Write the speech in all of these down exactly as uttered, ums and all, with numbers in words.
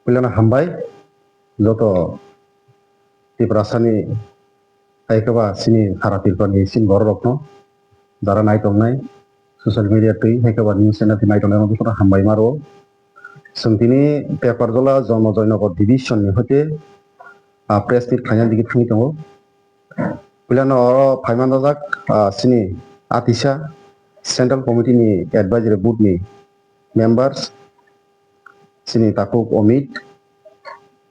Puilano hambai joto Tiprasani, hai khe ba chini sara Tripurani chini borok rokno, jara nai tongnai, social media twi hai khe ba news channel twi nai tongnai rok jotono hambai ma rwo. Chwng tini Teparjola Jono Joynagar division ni hoite, ah, press meet khlaina digi thangwi tongo. Puilano oro phaiman dajak, ah, chini atisa Central Committee ni Advisory Board ni members, chini takhuk Omit,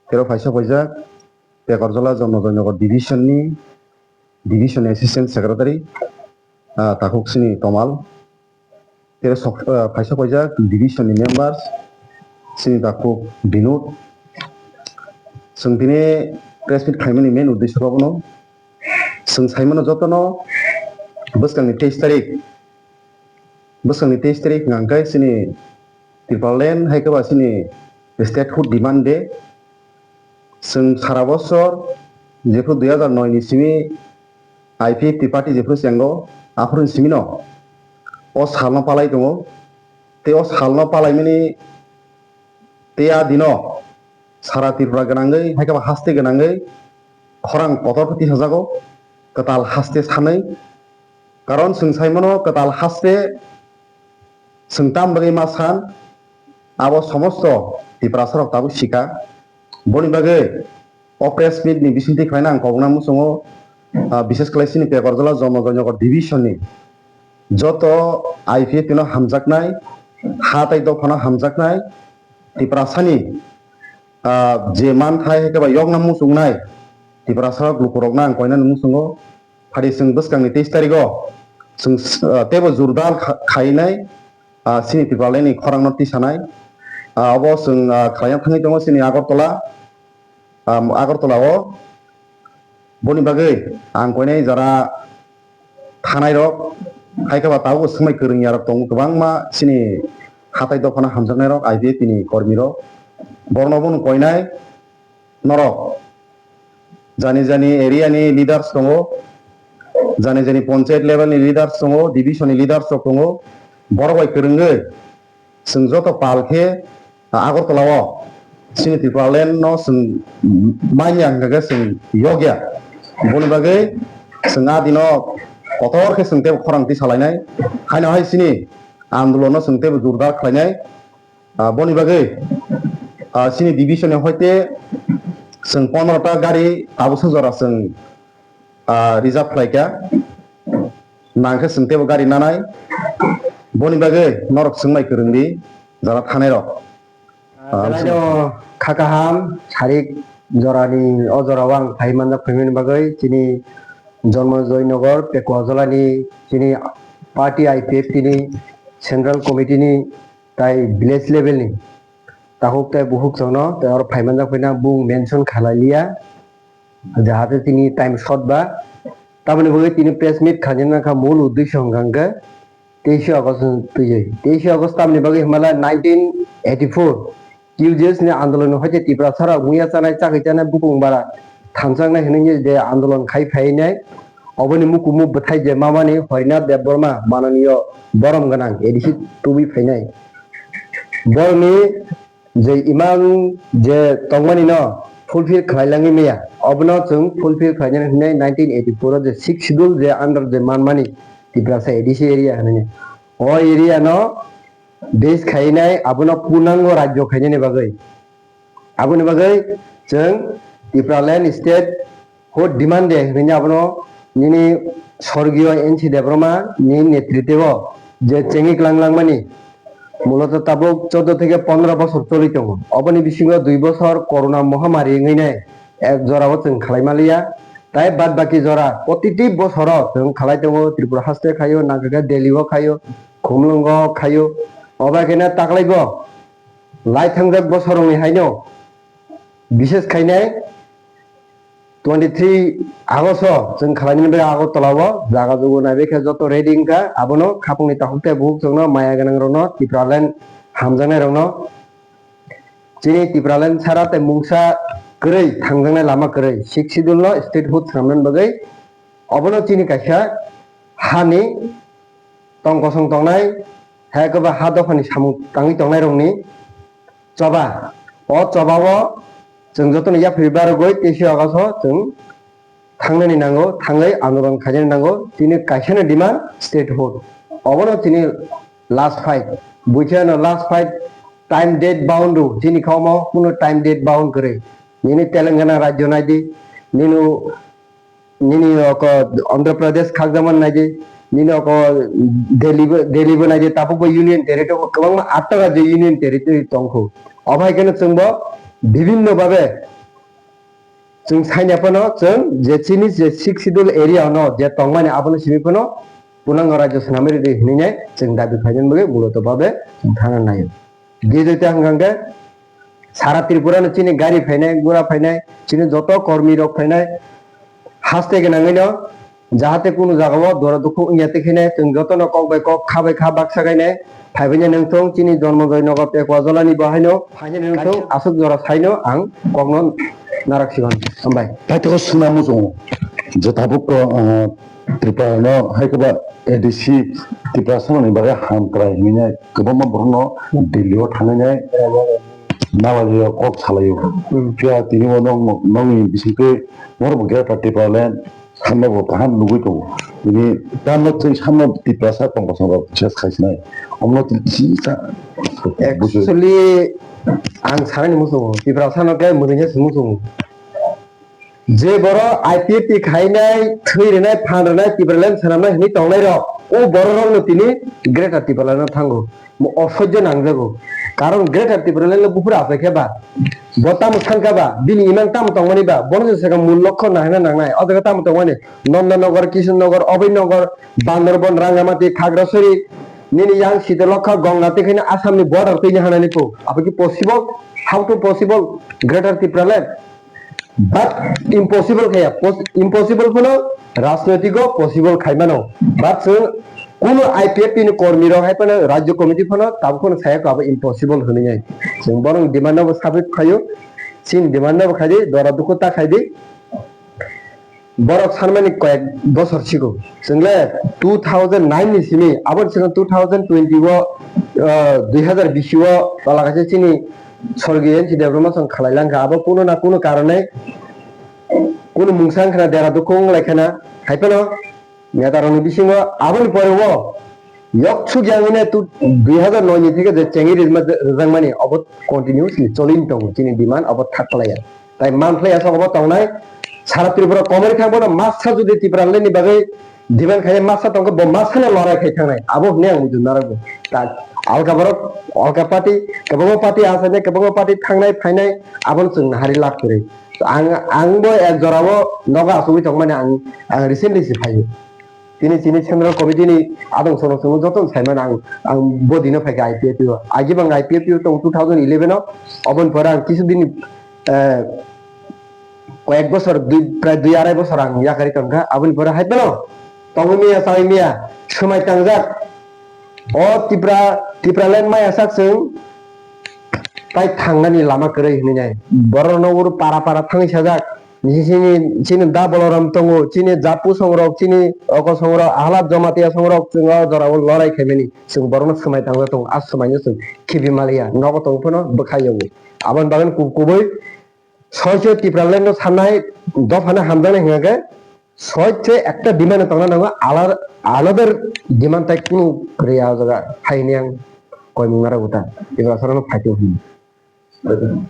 tero phaisa phaijak Teparjola Jono Joynagar division ni, division ni Assistant Secretary, ah, takhuk chini Tomal, tero sok-, ah, phaisa phaijak division ni members, chini takhuk Binod. Chwng tini press meet khaimani main uddesho khe bono, chwng saimano jotono bwskangni teis tarik, bwskangni teis tarik hwnkha khe chini Tipraland hai khe ba chini statehood demand day. Chwng sara bosor jephru dui hazar noi ni simi I P F T party jephru chengo, aphuru ni simi no o salno palai tongo. Tei o salno palaimani tei a dino sara Tripura gwnangwi hai khe ba haste gwnangwi khorang kotor khe tisajago, kwtal haste sanwi. Karon chwng saimano kwtal haste chwng tam bagwi ma san, abo somosto Tiprasa rok tabuk sika. Boni bagwi o press meet ni bisingtwi khlaina ang kobokna muchungo, ah, bishes khlai chini Teparjola Jono Joynagar division ni joto I P F T no hamjaknai, ha tai dophano hamjaknai, Tiprasani, ah, je manthai hai khe ba yokna muchungnai Tiprasa rok lukurokno ang koinani muchungo. Phadi chwng bwskangni teis tarigo chwng, ah, teibo jordar kha-, khainai, ah, chini Tipralandni khorangno tisanai. Ah, obo chwng, ah, khlaina thangwi tongo chini Agartala, ah, Agartala o. Boni bagwi ang koinai jara thanai rok, hai khe ba tabuk swngmai kwrwng yarok tongo kwbangma chini hatai dophano hamjaknai rok, I P F T ni kormi rok. Borokno bono koinai norok jani jani area ni leaders tongo, jani jani panchayat level ni leaders tongo, division ni leaders rok tongo, borok bai kwrwngwi chwng joto pal khe, ah, Agartala o chini Tipraland no chwng manya hwnkha khe chwng yokya. Boni bagwi chwng a dino kotor khe chwng teibo khorang twi salainai, haino hai chini andolon no chwng teibo jordar khlainai. Ah, boni bagwi, ah, chini division ni hoite chwng pondro ta gari tabuksa jora chwng, ah, reserve khlaikha. Nangkhe chwng teibo gari nanai. Boni bagwi norok chwngmai kwrwngdi jara thanai rok. Ah, belai no kha kaham, sarik jorani o jorao ang phai manjak phaimani bagwi chini Jonmo Joynagar Pekuajola ni chini party I P F T ni central committee ni tai village level ni takhuk tai bukhuk chwngno tai oro phai manjak phaina bung mention khalai liya, jahate tini time short ba. Tamoni bagwi tini press meet khaina nangkha mul uddesho hwnkha hwnkhe teishe August twijwi. Teishe August tamoni bagwi hwnmala nineteen eighty-four Q J S ni andolon ni hoite Tiprasa rok muya chanai, chakwi chanai, bukung bara thanchaknai hwnwi je andolon khai phainai, oboni mukumu bwthai je mamani Harinath Debbarma mananiyo borom gwnang A D C tubui phainai. Borokni je imang je tongmani no fulfill khlai langwi maya, obono chwng fulfill khlainani hwnwi nineteen eighty-four o je sixth schedule je under je manmani Tiprasa A D C area hwnwi, o area no base khainai, abono punango rajyo khainani bagwi. Aboni bagwi chwng Tipraland state hood demand day hwnwi abono nini sorgiyo N C Debbarma ni netritwo je chengwi klang langmani muloto tabuk chordo theke pondro bosor choli tongo. Oboni bisingo dui bosor corona mohamari wngwi nai ek jorao chwng khlai maliya. Tai bad baki jora protiti bosoro chwng khlai tongo, Tripura haste khaio, nangkhe Delhi o khaio, Khumlwngo khaio. Obo khe na taklaibo lai thangjak bosor wngwi haino bishes khainai twenty three August o chwng khlainani bagwi Agartala o jaga jugo naibai khe joto ready wngkha, abono khapangni takhuk tei bukhuk chwngno maya gwnang rokno Tipraland hamjaknai rokno chini Tipraland sara tei mungsa kwrwi thangjaknai lama kwrwi sixth schedule no statehood swnamnani bagwi obono chini kaisa hani tong kosong tongnai, hai khe ba ha dophani samung tangwi tongnai rokni choba O chobao chwng jotono yapri barogwi teisi August o chwng thangnani nango, thangwi andolon khainani nango, tini kaisano demand statehood. Obono tini last fight, buikheno last fight, time date bound o, tini kha omo kuno time date bound kwrwi. Nini Telangana rajyo naidi, nini nini oko Andhra Pradesh khakjaman naidi, nini oko Delhi bo, Delhi bo naidi, tabuk bo union territory kwbangma atta rajyo union territory tongkhu. Obo hai kheno chwngbo bibhinno babe chwng saina phano chwng je chini je sixth schedule area no je tongmani abono simi phano punango rajyo swnamwi rwdi hinwi chwng dabi khainani bagwi muloto babe chwng thana naio. Di jete hwnkha hwnkhe sara Tripura no chini gari phainai, gura phainai, chini joto kormi rok phainai, haste gwnangwi no jahate kunu jagao dora dukhu wngya tikhinai, chwng jotono kok bai kok, kha bai kha baksa khainai, phaibaini nungthung chini Janmajoy Nagar Tekwajolani bo haino phainani nungthung aswk jora saino ang kokno narak sigon. Hambai. Paithago swngna muchungo je tabuk, uh, Tripura no hai khe ba A D C Tiprasa ni bagwi ham kwrai hinwi kwbangma borok no Delhi o thangwi nai nalai o kok salai o. Hmm. Phiya tini o nong nongni bisingtwi norok bo Greater Tipraland samno bo kaham nugwi tongo. Tini tamno twi samno Tiprasa tongkosong rok ses khai sinai. Omno twi kisa bujo. Actually, ang sanani muchungo, Tiprasa no khe mwrwini se muchungo. Je borok I P F T khainai, thwi rwnai, phan rwnai, Tipraland swnamnai hinwi tongnai rok, o borok rokno tini Greater Tipraland no thango. Mo osoijo nangjago. Karon Greater Tipraland no buphuru achai khe ba, bo tamo sankha ba, bini imang tamo tongmani ba, bono se swkang mul lokho naharna nangnai. O jaga tamo tongmani Nandanagar, Kishannagar, Abhaynagar, Bandarban, Rangamati, Khagrasari, nini yang Sitalokha, Gongati khaina Assam ni border twi hanani po. Abo ki possible? How to possible? Greater Tipraland. But impossible khaya, pos-, impossible phano rajnoitiko possible khaimano. But chwng kuno I P F T ni kormi rok hai phano rajyo committee phano tabuk phano saya kabo impossible hwnwi nai. Chwng borok demand no bo sabit khayo, chini demand no bo khaidi, dora dukhu ta khaidi. Borok sanmani koyek bosor sigo. Chwngle two thousand nine ni simi, aboni swkang two thousand twenty o, ah, dui hazar bish o tola kaisa chini sorgiyo N C Debbarma song khalai langkha. Abo kuno na kuno karone, kuno mungsa wngkhana, dera dukhu wnglaikha na, hai phano neta rokni bisingo aboni pore o yok suk yang wngwi tu dui hazar noi ni theke je chengwi rijma-, rijakmani obo continuously choli tongo, chini demand obo thak khlaiya. Tai manphlai asok obo tongnai, sara Tripura komori thang bono masa jodi Tipraland ni bagwi demand khai masa tongkha, bo masa no lorai khai thangnai, abo hwnwi ang muitu narwkgo. Ta alka borok, alka party, kwbangma party achainai, kwbangma party thangnai phainai, abono chwng nahari lab kwrwi. Ang, ang bo ek jorao nogo achugwi tongmani ang, ang recently se phaio. Tini chini Central Committee ni adong sono chwngno jotono saimano ang, ang bo dino phaikha I P F T o. Agi bo ang I P F T o tongo two thousand eleven o, oboni pore ang kisu din, eh, koyek bosor, dui, prai dui arai bosor ang yakarwi tongkha. Aboni pore hai phano tongo miya, chai miya, swmai tangjak. O Tipra, Tipraland maya sak chwng tai thangnani lama kwrwi hinwi nai. Borokno uro para para thangwi sajak. Chini, chini da Boloram tongo, chini Japu songrok, chini oko songrok, Ahlad Jamatia songrok, chwng o jorao lorai khaimani. Chwng borokno swmai tangwi tongo, a swmaino chwng khibi maliya, nogo tong phano bwkha yogo. Aboni bagwi kub-, kubui soicho Tipraland no sanai dophano hamjaknai hwnkha khe, soicho ekta demand tongna nango, alar-, another demand tai kunu kwrwi a jaga, haini ang koimung narwgo ta, Tiprasarokno phaitong hwnwi.